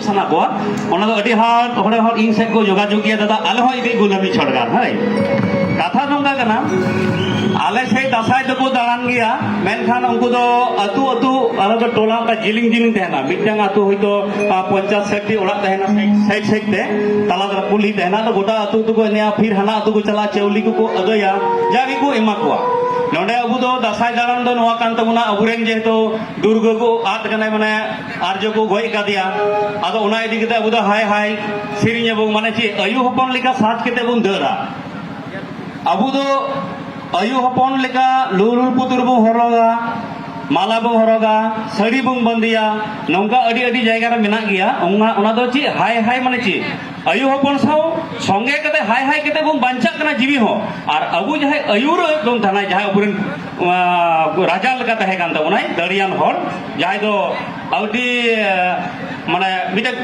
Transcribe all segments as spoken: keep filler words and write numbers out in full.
ᱥᱟᱱᱟ ᱠᱚᱣᱟ, ᱚᱱᱟ ᱫᱚ ᱟᱹᱰᱤ ᱦᱚᱲ, ᱦᱚᱲ, ᱦᱚᱲ ᱤᱧ ᱥᱮᱫ ᱠᱚ ᱡᱳᱜᱟᱡᱳᱜᱽ ᱜᱮᱭᱟ, "ᱫᱟᱫᱟ, ᱟᱞᱮ ᱦᱚᱸ ᱤᱫᱤ ᱜᱩᱞᱟᱹᱢᱤ ᱪᱷᱚᱲᱜᱟᱱ", ᱦᱳᱭ᱾ ᱠᱟᱛᱷᱟ ᱱᱚᱝᱠᱟ ᱠᱟᱱᱟ, ᱟᱞᱮ ᱥᱮᱫ ᱫᱟᱸᱥᱟᱭ ᱫᱚᱠᱚ ᱫᱟᱬᱟᱱ ᱜᱮᱭᱟ, ᱢᱮᱱᱠᱷᱟᱱ ᱩᱱᱠᱩ ᱫᱚ ᱟᱹᱛᱩ ᱟᱹᱛᱩ, ᱟᱞᱮ ᱫᱚ ᱴᱚᱞᱟ ᱚᱱᱠᱟ ᱡᱤᱞᱤᱧ ᱡᱤᱞᱤᱧ ᱛᱟᱦᱮᱱᱟ, ᱢᱤᱫᱴᱟᱝ ᱟᱹᱛᱩ ᱦᱚᱭᱛᱳ, ᱟᱸ, ᱯᱚᱧᱪᱟᱥ ᱥᱟᱴ ᱴᱤ ᱚᱲᱟᱜ ᱛᱟᱦᱮᱱᱟ, ᱥᱟᱭᱤᱰ ᱥᱟᱭᱤᱰ ᱛᱮ, ᱛᱟᱞᱟ ᱛᱟᱞᱟ ᱠᱩᱞᱦᱤ ᱛᱟᱦᱮᱱᱟ, ᱟᱫᱚ ᱜᱚᱴᱟ ᱟᱹᱛᱩ ᱟᱹᱛᱩ ᱠᱚ ᱮᱱᱮᱡᱼᱟ, ᱯᱷᱤᱨ ᱦᱟᱱᱟ ᱟᱹᱛᱩ ᱠᱚ ᱪᱟᱞᱟᱜᱼᱟ, ᱪᱟᱣᱞᱮ ᱠᱚᱠᱚ ᱟᱹᱫᱟᱹᱭᱟ, ᱡᱟ ᱜᱮᱠᱚ ᱮᱢᱟ ᱠᱚᱣᱟ᱾ ᱱᱚᱰᱮ ᱟᱵᱚ ᱫᱚ ᱫᱟᱸᱥᱟᱭ ᱫᱟᱬᱟᱱ ᱫᱚ ᱱᱚᱣᱟ ᱠᱟᱱ ᱛᱟᱵᱚᱱᱟ, ᱟᱵᱚᱨᱮᱱ ᱡᱮᱦᱮᱛᱩ ᱫᱩᱨᱜᱟᱹ ᱠᱚ ᱟᱫ ᱠᱟᱱᱟᱭ, ᱢᱟᱱᱮ ᱟᱨᱡᱚ ᱠᱚ ᱜᱚᱡ ᱟᱠᱟᱫᱮᱭᱟ, ᱟᱫᱚ ᱚᱱᱟ ᱤᱫᱤ ᱠᱟᱛᱮ ᱟᱵᱚ ᱫᱚ ᱦᱟᱭ ᱦᱟᱭ ᱥᱮᱨᱮᱧ ᱟᱵᱚ, ᱢᱟᱱᱮ ᱪᱮᱫ, ᱟᱭᱩ ᱦᱚᱯᱚᱱ ᱞᱮᱠᱟ ᱥᱟᱡᱽ ᱠᱟᱛᱮ ᱵᱚᱱ ᱫᱟᱹᱲᱟ᱾ ᱟᱵᱚ ᱫᱚ ᱟᱭᱩ ᱦᱚᱯᱚᱱ ᱞᱮᱠᱟ ᱞᱩᱞ ᱞᱩᱞ ᱯᱩᱛᱩᱨ ᱵᱚᱱ ᱦᱚᱨᱚᱜᱟ, ᱢᱟᱞᱟ ᱵᱚᱱ ᱦᱚᱨᱚᱜᱟ, ᱥᱟᱹᱲᱤ ᱵᱚᱱ ᱵᱟᱸᱫᱮᱭᱟ, ᱱᱚᱝᱠᱟ ᱟᱹᱰᱤ ᱟᱹᱰᱤ ᱡᱟᱭᱜᱟ ᱨᱮ ᱢᱮᱱᱟᱜ ᱜᱮᱭᱟ᱾ ᱚᱱᱟ, ᱚᱱᱟ ᱫᱚ ᱪᱮᱫ, ᱦᱟᱭ ᱦᱟᱭ ᱢᱟᱱᱮ ᱪᱮᱫ? ᱟᱭᱩ ᱦᱚᱯᱚᱱ ᱥᱟᱶ ᱥᱚᱸᱜᱮ ᱠᱟᱛᱮ ᱦᱟᱭ ᱦᱟᱭ ᱠᱟᱛᱮ ᱵᱚᱱ ᱵᱟᱧᱪᱟᱜ ᱠᱟᱱᱟ ᱡᱤᱣᱤ ᱦᱚᱸ᱾ ᱟᱨ ᱟᱵᱚ ᱡᱟᱦᱟᱸᱭ ᱟᱹᱭᱩᱨᱮᱫ ᱵᱚᱱ ᱛᱟᱦᱮᱱᱟ, ᱡᱟᱦᱟᱸᱭ ᱟᱵᱚᱨᱮᱱ, ᱟᱸ, ᱨᱟᱡᱟ ᱞᱮᱠᱟ ᱛᱟᱦᱮᱸ ᱠᱟᱱ ᱛᱟᱵᱚᱱᱟᱭ, ᱫᱟᱲᱮᱭᱟᱱ ᱦᱚᱲ, ᱡᱟᱦᱟᱸᱭ ᱫᱚ ᱟᱹᱰᱤ, ᱟᱸ, ᱢᱟᱱᱮ ᱢᱤᱫᱴᱮᱱ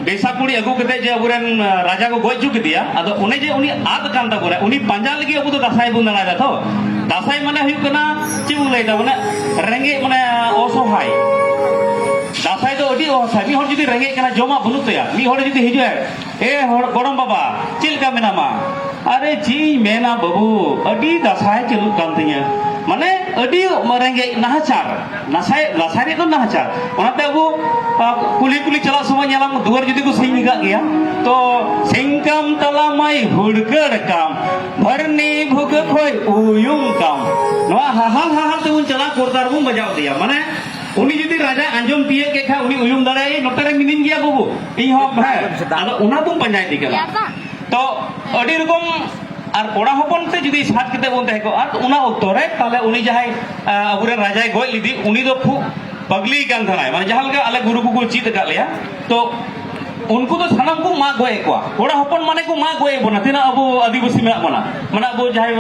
ᱵᱮᱥᱟ ᱠᱩᱲᱤ ᱟᱹᱜᱩ ᱠᱟᱛᱮ ᱡᱮ ᱟᱵᱚᱨᱮᱱ, ᱟᱸ, ᱨᱟᱡᱟ ᱠᱚ ᱜᱚᱡ ᱦᱚᱪᱚ ᱠᱮᱫᱮᱭᱟ, ᱟᱫᱚ ᱚᱱᱮ ᱡᱮ ᱩᱱᱤ ᱟᱫ ᱠᱟᱱ ᱛᱟᱵᱚᱱᱟ, ᱩᱱᱤ ᱯᱟᱸᱡᱟ ᱞᱟᱹᱜᱤᱫ ᱟᱵᱚ ᱫᱚ ᱫᱟᱸᱥᱟᱭ ᱵᱚᱱ ᱫᱟᱬᱟᱭᱮᱫᱟ ᱛᱚ᱾ ᱫᱟᱸᱥᱟᱭ ᱢᱟᱱᱮ ᱦᱩᱭᱩᱜ ᱠᱟᱱᱟ, ᱪᱮᱫ ᱵᱚᱱ ᱞᱟᱹᱭᱫᱟ, ᱢᱟᱱᱮ ᱨᱮᱸᱜᱮᱡ, ᱢᱟᱱᱮ ᱚᱥᱚᱦᱟᱭ᱾ ᱫᱟᱸᱥᱟᱭ ᱫᱚ ᱟᱹᱰᱤ ᱚᱥᱚᱦᱟᱭ᱾ ᱢᱤᱫ ᱦᱚᱲ ᱡᱩᱫᱤ ᱨᱮᱸᱜᱮᱡ ᱠᱟᱱᱟ, ᱡᱚᱢᱟᱜ ᱵᱟᱹᱱᱩᱜ ᱛᱟᱭᱟ, ᱢᱤᱫ ᱦᱚᱲ ᱡᱩᱫᱤ ᱦᱤᱡᱩᱜᱼᱟᱭ, "ᱮ ᱦᱚᱲ, ᱜᱚᱲᱚᱢ ᱵᱟᱵᱟ, ᱪᱮᱫ ᱞᱮᱠᱟ ᱢᱮᱱᱟᱢᱟ?" "ᱟᱨᱮ, ᱪᱮᱫ ᱤᱧ ᱢᱮᱱᱟ ᱵᱟᱹᱵᱩ, ᱟᱹᱰᱤ ᱫᱟᱸᱥᱟᱭ ᱪᱟᱹᱞᱩᱜ ᱠᱟᱱ ᱛᱤᱧᱟᱹ, ᱢᱟᱱᱮ ᱟᱹᱰᱤ ᱨᱮᱸᱜᱮᱡ, ᱱᱟᱦᱟᱪᱟᱨ, ᱫᱟᱸᱥᱟᱭ, ᱫᱟᱸᱥᱟᱭ ᱨᱮᱭᱟᱜ ᱫᱚ ᱱᱟᱦᱟᱪᱟᱨ᱾" ᱚᱱᱟᱛᱮ ᱟᱵᱚ, ᱟ, ᱠᱩᱞᱦᱤ ᱠᱩᱞᱦᱤ ᱪᱟᱞᱟᱜ ᱥᱚᱢᱚᱭ ᱧᱮᱞᱟᱢ, ᱫᱩᱣᱟᱹᱨ ᱡᱩᱫᱤ ᱠᱚ ᱥᱤᱧ ᱟᱠᱟᱫ ᱜᱮᱭᱟ, ᱛᱚ, "ᱥᱤᱧ ᱠᱟᱢ ᱛᱟᱞᱟ ᱢᱟᱭ ᱦᱩᱲᱠᱟᱹᱲ ᱠᱟᱢ, ᱵᱷᱟᱹᱨᱱᱤ ᱵᱷᱩᱜᱟᱹ ᱠᱷᱚᱭ ᱩᱭᱩᱝ ᱠᱟᱢ", ᱱᱚᱣᱟ ᱦᱟᱦᱟᱞ ᱦᱟᱦᱟᱞ ᱛᱮᱵᱚᱱ ᱪᱟᱞᱟᱜ, ᱠᱚᱨᱛᱟᱞ ᱵᱚᱱ ᱵᱟᱡᱟᱣ ᱤᱫᱤᱭᱟ, ᱢᱟᱱᱮ ᱩᱱᱤ ᱡᱩᱫᱤ ᱨᱟᱡᱟ ᱟᱸᱡᱚᱢ ᱛᱤᱭᱟᱹᱜ ᱠᱮᱫ ᱠᱷᱟᱱ, ᱩᱱᱤ ᱩᱭᱩᱝ ᱫᱟᱲᱮᱭᱟᱜᱼᱟᱭ, "ᱱᱚᱛᱮ ᱨᱮ ᱢᱤᱱᱟᱹᱧ ᱜᱮᱭᱟ ᱵᱟᱹᱵᱩ, ᱤᱧ ᱦᱚᱸ", ᱦᱮᱸ᱾ ᱟᱫᱚ ᱚᱱᱟ ᱵᱚᱱ ᱯᱟᱸᱡᱟ ᱤᱫᱤ ᱠᱟᱱᱟ᱾ ᱛᱚ ᱟᱹᱰᱤ ᱨᱚᱠᱚᱢ, ᱟᱨ ᱠᱚᱲᱟ ᱦᱚᱯᱚᱱ ᱛᱮ ᱡᱩᱫᱤ ᱥᱟᱡᱽ ᱠᱟᱛᱮ ᱵᱚᱱ ᱛᱟᱦᱮᱸ ᱠᱚᱜᱼᱟ, ᱛᱚ ᱚᱱᱟ ᱚᱠᱛᱚ ᱨᱮ ᱛᱟᱦᱞᱮ ᱩᱱᱤ ᱡᱟᱦᱟᱸᱭ, ᱟ, ᱟᱵᱚᱨᱮᱱ ᱨᱟᱡᱟᱭ ᱜᱚᱡ ᱞᱮᱫᱮ, ᱩᱱᱤ ᱫᱚ ᱠᱷᱩᱵ ᱯᱟᱜᱽᱞᱤ ᱠᱟᱱ ᱛᱟᱦᱮᱱᱟᱭ, ᱢᱟᱱᱮ ᱡᱟᱦᱟᱸ ᱞᱮᱠᱟ ᱟᱞᱮ ᱜᱩᱨᱩ ᱠᱚᱠᱚ ᱪᱮᱫ ᱟᱠᱟᱫ ᱞᱮᱭᱟ, ᱛᱚ ᱩᱱᱠᱩ ᱫᱚ ᱥᱟᱱᱟᱢ ᱠᱚ ᱢᱟᱜ ᱜᱚᱡ ᱮᱫ ᱠᱚᱣᱟ᱾ ᱠᱚᱲᱟ ᱦᱚᱯᱚᱱ ᱢᱟᱱᱮ ᱠᱚ ᱢᱟᱜ ᱜᱚᱡ ᱮᱫ ᱵᱚᱱᱟ, ᱛᱤᱱᱟᱹᱜ ᱟᱵᱚ ᱟᱹᱫᱤᱵᱟᱹᱥᱤ ᱢᱮᱱᱟᱜ ᱵᱚᱱᱟ, ᱢᱟᱱᱮ ᱟᱵᱚ ᱡᱟᱦᱟᱸᱭ,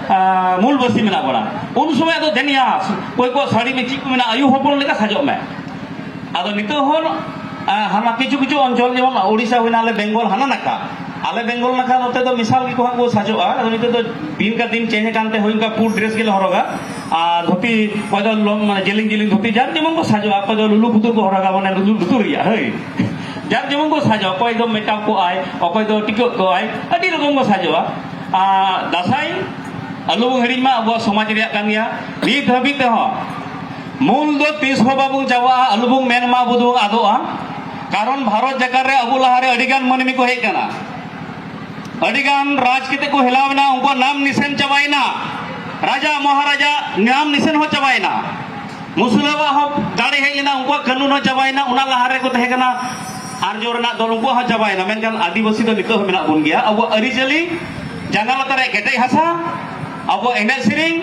ᱟ, ᱢᱩᱞᱵᱟᱹᱥᱤ ᱢᱮᱱᱟᱜ ᱵᱚᱱᱟ, ᱩᱱ ᱥᱚᱢᱚᱭ ᱟᱫᱚ ᱫᱮᱱᱤᱭᱟ ᱚᱠᱚᱭ ᱠᱚᱣᱟᱜ ᱥᱟᱹᱲᱤ ᱢᱮ ᱪᱮᱫ ᱠᱚ ᱢᱮᱱᱟᱜᱼᱟ, ᱟᱭᱩ ᱦᱚᱯᱚᱱ ᱞᱮᱠᱟ ᱥᱟᱡᱚᱜ ᱢᱮ᱾ ᱟᱫᱚ ᱱᱤᱛᱚᱜ ᱦᱚᱸ, ᱟ, ᱦᱟᱱᱟ ᱠᱤᱪᱷᱩ ᱠᱤᱪᱷᱩ ᱚᱧᱪᱚᱞ, ᱡᱮᱢᱚᱱ ᱳᱰᱤᱥᱟ ᱦᱩᱭᱱᱟ, ᱟᱞᱮ ᱵᱮᱝᱜᱚᱞ ᱦᱟᱱᱟ ᱱᱟᱠᱷᱟ, ᱟᱞᱮ ᱵᱮᱝᱜᱚᱞ ᱱᱟᱠᱷᱟ ᱱᱚᱛᱮ ᱫᱚ ᱢᱮᱥᱟᱞ ᱜᱮᱠᱚ ᱦᱟᱸᱜ ᱠᱚ ᱥᱟᱡᱚᱜᱼᱟ᱾ ᱟᱫᱚ ᱱᱤᱛᱚᱜ ᱫᱚ ᱫᱤᱱ ᱠᱟ ᱫᱤᱱ ᱪᱮᱧᱡᱽ ᱟᱠᱟᱱᱛᱮ ᱦᱩᱭ ᱚᱱᱠᱟ ᱯᱩᱸᱰ ᱰᱨᱮᱥ ᱜᱮᱞᱮ ᱦᱚᱨᱚᱜᱟ, ᱟᱨ ᱫᱷᱩᱛᱤ, ᱚᱠᱚᱭ ᱫᱚ ᱞᱚᱢ-, ᱢᱟᱱᱮ ᱡᱮᱞᱮᱧ ᱡᱮᱞᱮᱧ ᱫᱷᱩᱛᱤ, ᱡᱟᱨ ᱡᱮᱢᱚᱱ ᱠᱚ ᱥᱟᱡᱚᱜᱼᱟ, ᱚᱠᱚᱭ ᱫᱚ ᱞᱩᱞᱩ ᱯᱩᱛᱩᱞ ᱠᱚ ᱦᱚᱨᱚᱜᱟ, ᱢᱟᱱᱮ ᱞᱩᱛᱩᱨ, ᱞᱩᱛᱩᱨ ᱨᱮᱭᱟᱜ, ᱦᱳᱭ᱾ ᱡᱟᱨ ᱡᱮᱢᱚᱱ ᱠᱚ ᱥᱟᱡᱚᱜᱼᱟ, ᱚᱠᱚᱭ ᱫᱚ ᱢᱮᱠᱟᱯ ᱠᱚᱜᱼᱟᱭ, ᱚᱠᱚᱭ ᱫᱚ ᱴᱤᱠᱟᱹᱜ ᱠᱚᱜᱼᱟᱭ, ᱟᱹᱰᱤ ᱨᱚᱠᱚᱢ ᱠᱚ ᱥᱟᱡᱚᱜᱼᱟ᱾ ᱟᱨ ᱫᱟᱸᱥᱟᱭ ᱟᱞᱚ ᱵᱚᱱ ᱦᱤᱲᱤᱧ ᱢᱟ, ᱟᱵᱚᱣᱟᱜ ᱥᱚᱢᱟᱡᱽ ᱨᱮᱭᱟᱜ ᱠᱟᱱ ᱜᱮᱭᱟ᱾ ᱱᱤᱛ ᱦᱟᱹᱵᱤᱡ ᱛᱮᱦᱚᱸ ᱢᱩᱞ ᱫᱚ ᱛᱤᱥ ᱦᱚᱸ ᱵᱟᱵᱚᱱ ᱪᱟᱵᱟᱜᱼᱟ, ᱟᱞᱚ ᱵᱚᱱ ᱢᱮᱱ ᱢᱟ ᱟᱵᱚ ᱫᱚᱵᱚᱱ ᱟᱫᱚᱜᱼᱟ᱾ ᱠᱟᱨᱚᱱ ᱵᱷᱟᱨᱚᱛ ᱡᱟᱠᱟᱛ ᱨᱮ ᱟᱵᱚ ᱞᱟᱦᱟᱨᱮ ᱟᱹᱰᱤ ᱜᱟᱱ ᱢᱟᱹᱱᱢᱤ ᱠᱚ ᱦᱮᱡ ᱠᱟᱱᱟ, ᱟᱹᱰᱤ ᱜᱟᱱ ᱨᱟᱡᱽ ᱠᱟᱛᱮ ᱠᱚ ᱦᱮᱞᱟᱣ ᱮᱱᱟ, ᱩᱱᱠᱩᱣᱟᱜ ᱱᱟᱢ ᱱᱤᱥᱟᱱ ᱪᱟᱵᱟᱭᱮᱱᱟ, ᱨᱟᱡᱟ ᱢᱚᱦᱟᱨᱟᱡᱟ ᱱᱟᱢ ᱱᱤᱥᱟᱱ ᱦᱚᱸ ᱪᱟᱵᱟᱭᱮᱱᱟ᱾ ᱢᱩᱥᱞᱟᱹᱣᱟᱜ ᱦᱚᱸ ᱫᱟᱲᱮ ᱦᱮᱡ ᱮᱱᱟ, ᱩᱱᱠᱩᱣᱟᱜ ᱠᱟᱹᱱᱩᱱ ᱦᱚᱸ ᱪᱟᱵᱟᱭᱮᱱᱟ᱾ ᱚᱱᱟ ᱞᱟᱦᱟ ᱨᱮᱠᱚ ᱛᱟᱦᱮᱸ ᱠᱟᱱᱟ ᱟᱨᱡᱚ ᱨᱮᱱᱟᱜ ᱫᱚᱞ, ᱩᱱᱠᱩᱣᱟᱜ ᱦᱚᱸ ᱪᱟᱵᱟᱭᱮᱱᱟ᱾ ᱢᱮᱱᱠᱷᱟᱱ ᱟᱹᱫᱤᱵᱟᱹᱥᱤ ᱫᱚ ᱱᱤᱛᱚᱜ ᱦᱚᱸ ᱢᱮᱱᱟᱜ ᱵᱚᱱ ᱜᱮᱭᱟ᱾ ᱟᱵᱚᱣᱟᱜ ᱟᱹᱨᱤᱪᱟᱹᱞᱤ ᱡᱟᱸᱜᱟ ᱞᱟᱛᱟᱨ ᱨᱮ ᱠᱮᱴᱮᱡ ᱦᱟᱥᱟ, ᱟᱵᱚᱣᱟᱜ ᱮᱱᱮᱡ ᱥᱮᱨᱮᱧ,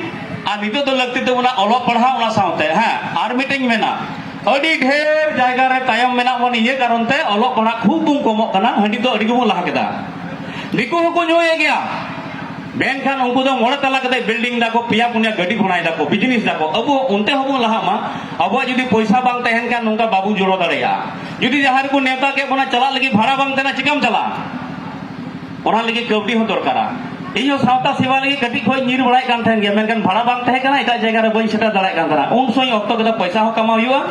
ᱟᱨ ᱱᱤᱛᱚᱜ ᱫᱚ ᱞᱟᱹᱠᱛᱤ ᱛᱟᱵᱚᱱᱟ ᱚᱞᱚᱜ ᱯᱟᱲᱦᱟᱣ᱾ ᱚᱱᱟ ᱥᱟᱶᱛᱮ, ᱦᱮᱸ, ᱟᱨ ᱢᱤᱫᱴᱮᱱ ᱢᱮᱱᱟ, ᱟᱹᱰᱤ ᱰᱷᱮᱨ ᱡᱟᱭᱜᱟ ᱨᱮ ᱛᱟᱭᱚᱢ ᱢᱮᱱᱟᱜ ᱵᱚᱱ ᱤᱭᱟᱹ ᱠᱟᱨᱚᱱ ᱛᱮ ᱚᱞᱚᱜ ᱯᱟᱲᱦᱟᱜ ᱠᱷᱩᱵ ᱵᱚᱱ ᱠᱚᱢᱚᱜ ᱠᱟᱱᱟ᱾ ᱦᱟᱺᱰᱤ ᱫᱚ ᱟᱹᱰᱤ ᱜᱮᱵᱚᱱ ᱞᱟᱦᱟ ᱠᱮᱫᱟ᱾ ᱫᱤᱠᱩ ᱦᱚᱸᱠᱚ ᱧᱩᱭᱮᱫ ᱜᱮᱭᱟ, ᱢᱮᱱᱠᱷᱟᱱ ᱩᱱᱠᱩ ᱫᱚ ᱢᱚᱬᱮ ᱛᱟᱞᱟ ᱠᱟᱛᱮ ᱵᱤᱞᱰᱤᱝ ᱫᱟᱠᱚ, ᱯᱮᱭᱟ ᱯᱩᱱᱭᱟ ᱜᱟᱹᱰᱤ ᱜᱷᱚᱲᱟᱭ ᱫᱟᱠᱚ, ᱵᱤᱡᱽᱱᱮᱥ ᱫᱟᱠᱚ᱾ ᱟᱵᱚ ᱚᱱᱛᱮ ᱦᱚᱸᱵᱚᱱ ᱞᱟᱦᱟᱜ ᱢᱟ᱾ ᱟᱵᱚᱣᱟᱜ ᱡᱩᱫᱤ ᱯᱚᱭᱥᱟ ᱵᱟᱝ ᱛᱟᱦᱮᱱ ᱠᱷᱟᱱ ᱱᱚᱝᱠᱟ ᱵᱟᱵᱚᱱ ᱡᱚᱲᱟᱣ ᱫᱟᱲᱮᱭᱟᱜᱼᱟ᱾ ᱡᱩᱫᱤ ᱡᱟᱦᱟᱸ ᱨᱮᱠᱚ ᱱᱮᱣᱛᱟ ᱠᱮᱫ ᱵᱚᱱᱟ ᱪᱟᱞᱟᱜ ᱞᱟᱹᱜᱤᱫ, ᱵᱷᱟᱲᱟ ᱵᱟᱝ ᱛᱟᱦᱮᱱᱟ, ᱪᱤᱠᱟᱢ ᱪᱟᱞᱟᱜᱼᱟ? ᱚᱱᱟ ᱞᱟᱹᱜᱤᱫ ᱠᱟᱹᱣᱰᱤ ᱦᱚᱸ ᱫᱚᱨᱠᱟᱨᱟ᱾ ᱤᱧ ᱦᱚᱸ ᱥᱟᱶᱛᱟ ᱥᱮᱵᱟ ᱞᱟᱹᱜᱤᱫ ᱠᱟᱹᱴᱤᱡ ᱠᱷᱚᱱ ᱧᱤᱨ ᱵᱟᱲᱟᱭᱮᱫ ᱠᱟᱱ ᱛᱟᱦᱮᱱ ᱜᱮᱭᱟ, ᱢᱮᱱᱠᱷᱟᱱ ᱵᱷᱟᱲᱟ ᱵᱟᱝ ᱛᱟᱦᱮᱸ ᱠᱟᱱᱟ, ᱮᱴᱟᱜ ᱡᱟᱭᱜᱟ ᱨᱮ ᱵᱟᱹᱧ ᱥᱮᱴᱮᱨ ᱫᱟᱲᱮᱭᱟᱜ ᱠᱟᱱ ᱛᱟᱦᱮᱱᱟ᱾ ᱩᱱ ᱥᱚᱢᱚᱭ ᱚᱠᱛᱚ ᱠᱮᱫᱟ, ᱯᱚᱭᱥᱟ ᱦᱚᱸ ᱠᱟᱢᱟᱣ ᱦᱩᱭᱩᱜᱼᱟ,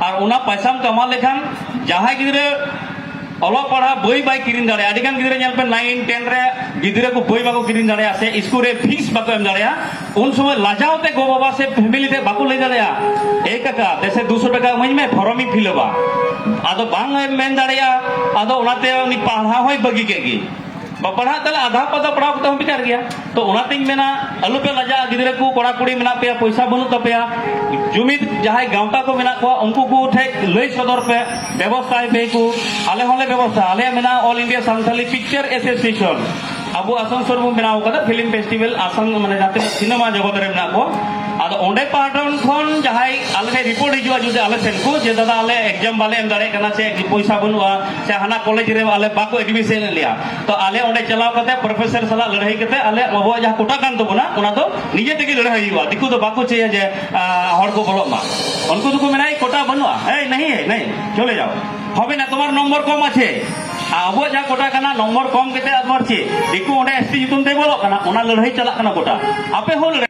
ᱟᱨ ᱚᱱᱟ ᱯᱚᱭᱥᱟᱢ ᱠᱟᱢᱟᱣ ᱞᱮᱠᱷᱟᱱ ᱡᱟᱦᱟᱸᱭ ᱜᱤᱫᱽᱨᱟᱹ ᱚᱞᱚᱜ ᱯᱟᱲᱦᱟᱜ ᱵᱳᱭ ᱵᱟᱭ ᱠᱤᱨᱤᱧ ᱫᱟᱲᱮᱭᱟᱜᱼᱟ, ᱟᱹᱰᱤ ᱜᱟᱱ ᱜᱤᱫᱽᱨᱟᱹ ᱧᱮᱞ ᱯᱮ, ᱱᱟᱭᱤᱱ ᱴᱮᱱ ᱨᱮ ᱜᱤᱫᱽᱨᱟᱹ ᱠᱚ ᱵᱳᱭ ᱵᱟᱠᱚ ᱠᱤᱨᱤᱧ ᱫᱟᱲᱮᱭᱟᱜᱼᱟ, ᱥᱮ ᱥᱠᱩᱞ ᱨᱮ ᱯᱷᱤᱥ ᱵᱟᱠᱚ ᱮᱢ ᱫᱟᱲᱮᱭᱟᱜᱼᱟ, ᱩᱱ ᱥᱚᱢᱚᱭ ᱞᱟᱡᱟᱣ ᱛᱮ ᱜᱚ ᱵᱟᱵᱟ ᱥᱮ ᱯᱷᱮᱢᱤᱞᱤ ᱴᱷᱮᱱ ᱵᱟᱠᱚ ᱞᱟᱹᱭ ᱫᱟᱲᱮᱭᱟᱜᱼᱟ, "ᱮ ᱠᱟᱠᱟ, ᱫᱮᱥᱮ ᱫᱩᱥᱚ ᱴᱟᱠᱟ ᱤᱢᱟᱹᱧ ᱢᱮ, ᱯᱷᱚᱨᱚᱢ ᱤᱧ ᱯᱷᱤᱞᱟᱯᱟ᱾" ᱟᱫᱚ ᱵᱟᱝ ᱮᱢ ᱢᱮᱱ ᱫᱟᱲᱮᱭᱟᱜᱼᱟ, ᱟᱫᱚ ᱚᱱᱟᱛᱮ ᱩᱱᱤ ᱯᱟᱲᱦᱟᱣ ᱦᱚᱸᱭ ᱵᱟᱹᱜᱤ ᱠᱮᱫ ᱜᱮ᱾ ᱵᱟ ᱯᱟᱲᱦᱟᱜ ᱛᱟᱞᱮ, ᱟᱫᱷᱟ ᱯᱟᱫᱟ ᱯᱟᱲᱦᱟᱣ ᱠᱟᱛᱮ ᱦᱚᱸ ᱵᱮᱠᱟᱨ ᱜᱮᱭᱟ᱾ ᱛᱚ ᱚᱱᱟᱛᱤᱧ ᱢᱮᱱᱟ, ᱟᱞᱚᱯᱮ ᱞᱟᱡᱟᱜᱼᱟ ᱜᱤᱫᱽᱨᱟᱹ ᱠᱚ, ᱠᱚᱲᱟ ᱠᱩᱲᱤ ᱢᱮᱱᱟᱜ ᱯᱮᱭᱟ, ᱯᱚᱭᱥᱟ ᱵᱟᱹᱱᱩᱜ ᱛᱟᱯᱮᱭᱟ, ᱡᱩᱢᱤᱫ ᱡᱟᱦᱟᱸᱭ ᱜᱟᱶᱛᱟ ᱠᱚ ᱢᱮᱱᱟᱜ ᱠᱚᱣᱟ, ᱩᱱᱠᱩ ᱠᱚ ᱴᱷᱮᱱ ᱞᱟᱹᱭ ᱥᱚᱫᱚᱨ ᱯᱮ, ᱵᱮᱵᱚᱥᱛᱷᱟᱭ ᱯᱮ ᱠᱚ᱾ ᱟᱞᱮ ᱦᱚᱸᱞᱮ ᱵᱮᱵᱚᱥᱛᱷᱟ, ᱟᱞᱮᱭᱟᱜ ᱢᱮᱱᱟᱜᱼᱟ All India Santali Picture Association᱾ ᱟᱵᱚ ᱟᱥᱟᱱᱥᱳᱞ ᱵᱚᱱ ᱵᱮᱱᱟᱣ ᱠᱟᱫᱟ ᱯᱷᱤᱞᱢ ᱯᱷᱮᱥᱴᱤᱵᱷᱮᱞ, ᱟᱥᱟᱱ, ᱢᱟᱱᱮ ᱡᱟᱦᱟᱸ ᱛᱤᱱᱟᱹᱜ ᱥᱤᱱᱮᱢᱟ ᱡᱚᱜᱚᱛ ᱨᱮ ᱢᱮᱱᱟᱜ ᱠᱚ, ᱟᱫᱚ ᱚᱸᱰᱮ ᱯᱟᱦᱴᱟ ᱠᱷᱚᱱ ᱡᱟᱦᱟᱸᱭ ᱟᱞᱮ ᱴᱷᱮᱱ ᱨᱤᱯᱳᱨᱴ ᱦᱤᱡᱩᱜᱼᱟ, ᱡᱩᱫᱤ ᱟᱞᱮ ᱥᱮᱱ ᱠᱚ ᱡᱮ, "ᱫᱟᱫᱟ, ᱟᱞᱮ ᱮᱠᱡᱟᱢ ᱵᱟᱞᱮ ᱮᱢ ᱫᱟᱲᱮᱭᱟᱜ ᱠᱟᱱᱟ, ᱥᱮ ᱵᱚᱭᱥᱟ ᱵᱟᱹᱱᱩᱜᱼᱟ, ᱥᱮ ᱦᱟᱱᱟ ᱠᱚᱞᱮᱡᱽ ᱨᱮ ᱟᱞᱮ ᱵᱟᱠᱚ ᱮᱰᱢᱤᱥᱚᱱ ᱮᱫ ᱞᱮᱭᱟ", ᱛᱚ ᱟᱞᱮ ᱚᱸᱰᱮ ᱪᱟᱞᱟᱣ ᱠᱟᱛᱮ ᱯᱨᱚᱯᱷᱮᱥᱚᱨ ᱥᱟᱞᱟᱜ ᱞᱟᱹᱲᱦᱟᱹᱭ ᱠᱟᱛᱮ ᱟᱞᱮ ᱟᱵᱚᱣᱟᱜ ᱡᱟᱦᱟᱸ ᱠᱳᱴᱟ ᱠᱟᱱ ᱛᱟᱵᱚᱱᱟ, ᱚᱱᱟ ᱫᱚ ᱱᱤᱡᱮ ᱛᱮᱜᱮ ᱞᱟᱹᱲᱦᱟᱹᱭ ᱦᱩᱭᱩᱜᱼᱟ᱾ ᱫᱤᱠᱩ ᱫᱚ ᱵᱟᱠᱚ ᱪᱟᱹᱭᱟ ᱡᱮ, ᱟ, ᱦᱚᱲ ᱠᱚ ᱵᱚᱞᱚᱜ ᱢᱟ᱾ ᱩᱱᱠᱩ ᱫᱚᱠᱚ ᱢᱮᱱᱟ, "ᱮᱭ, ᱠᱳᱴᱟ ᱵᱟᱹᱱᱩᱜᱼᱟ, ᱮᱭ, ᱱᱟᱦᱤ ᱦᱮ, ᱱᱟᱦᱤ, ᱪᱚᱞᱮ ᱡᱟᱣ, ᱦᱚᱵᱮ ᱱᱟ, ᱛᱳᱢᱟᱨ ᱱᱚᱢᱵᱚᱨ ᱠᱚᱢ ᱟᱪᱷᱮ᱾" ᱟᱨ ᱟᱵᱚᱣᱟᱜ ᱡᱟᱦᱟᱸ ᱠᱳᱴᱟ ᱠᱟᱱᱟ, ᱱᱚᱢᱵᱚᱨ ᱠᱚᱢ ᱠᱟᱛᱮ ᱟᱵᱟᱨ ᱪᱮᱫ, ᱫᱤᱠᱩ ᱚᱸᱰᱮ ᱮᱥ ᱴᱤ ᱧᱩᱛᱩᱢ ᱛᱮ ᱵᱚᱞᱚᱜ ᱠᱟᱱᱟ, ᱚᱱᱟ ᱞᱟᱹᱲᱦᱟᱹᱭ ᱪᱟᱞᱟᱜ ᱠᱟᱱᱟ ᱜᱳᱴᱟ᱾ ᱟᱯᱮ ᱦᱚᱸ ᱞᱟᱹᱲᱦᱟᱹᱭ